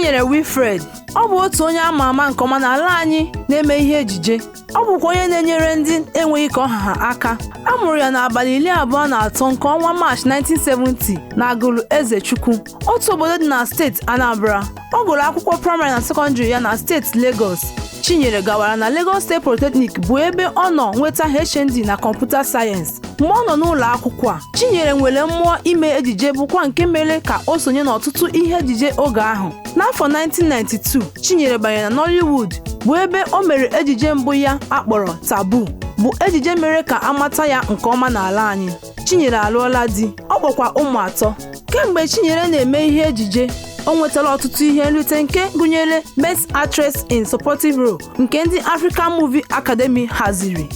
Chinyere Wilfred. Ọ bụ otu onye ama ama nke ọma n'ala anyị na-eme ihe ejije. Ọ bụkwa onye na-enyere ndị enweghị ka ọha ha aka. A mụrụ ya n'abalị 23 nke ọnwa Maachị 1970 na Agụlụ Ezechukwu, otu obodo dị na steeti Anambra. Ọ gụrụ akwụkwọ praịmarị na sekọndịrị ya na steeti Legọs. Chinyere gawara na Lagos State Polytechnic, bụ ebe ọ nọ nweta HND na kọmputa sayensị. Mgbe ọ nọ n'ụlọ akwụkwọ a, Chinyere nwere mmụọ ime ejije, bụkwa nke mere ka o sonye n'ọtụtụ ihe ejije oge ahụ. N'afọ 1992, Chinyere banyere na Nollywood, bụ ebe o mere ejije mbụ ya akpọrọ Taboo, bụ ejije mere ka amata ya nke ọma n'ala anyị. Chinyere alụọla di, ọ kpọkwa ụmụ atọ. Kemgbe Chinyere na-eme ihe ejije, o nwetala ọtụtụ ihe nrite, nke gụnyere Best Actress in Supporting Role nke ndị African Movie Academy haziri.